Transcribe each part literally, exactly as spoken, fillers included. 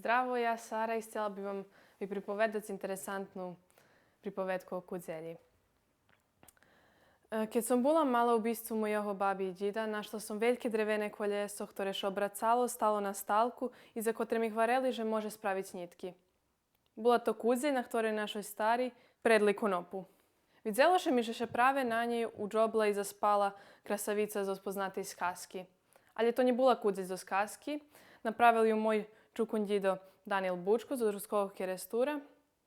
Здраво, я Сара и сцела би вам виприповедац интересантну приповедку о кудзелї. Е, кед сом була мала у обисцу мойого баби и дїда, нашла сом вельке древене колєсо, хторе ше обрацало, стало на сталку и за котре ми гварели же може справиц нїтки. Була то кудзель на хторей нашо стари предли конопу. Видзело ше ми же ше праве на нєй уджобла и заспала красавица зоз познатей сказки. Але то нє була кудзель зоз сказки. Направел ю мой чукундїдо Данил Бучко зоз Руского Керестура,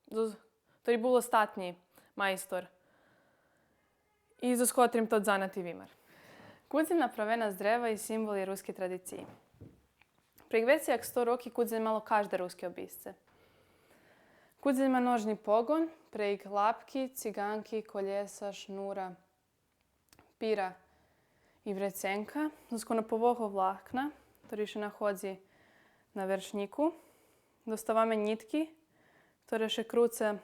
зоз, хтори бул остатнї майстор и зоз котрим тот занат и вимар. Кудзель направена з древа и символ є рускей традициї. Прейґ вецей як сто роки кудзель мало кажде руске обисце. Кудзель ма ножни погон, прейґ лапки, циґанки, колєса, шнура, пира и вреценка, зоз конопового влакна, хтори ше находзи на вершнїку, доставаме нїтки, хторе ше круце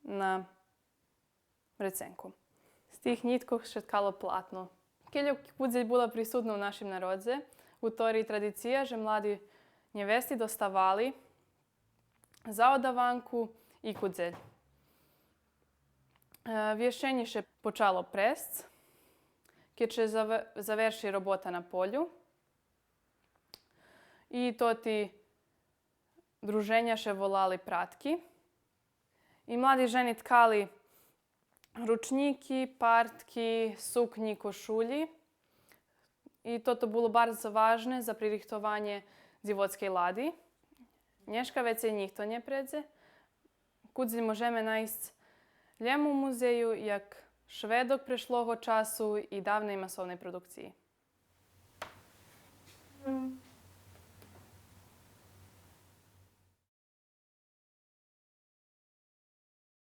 на вреценку. З тих нїткох ше ткало платно. Кельо кудзель була присутна у нашим народзе, гутори традиция же млади нєвести доставали за одаванку и кудзель. Е, вєшенє ше почало пресц, кед ше заве-, заверши робота на полю. И тоти друженя ше волали пратки. И млади жени ткали ручнїки, партки, сукнї, кошулї. И тото було барз важне за пририхтованє дзивоцкей лади. Нєшка вецей нїхто нє предзе. Кудзель можеме найсц лєм у музею як шведок прешлого часу и давней масовней продукциї.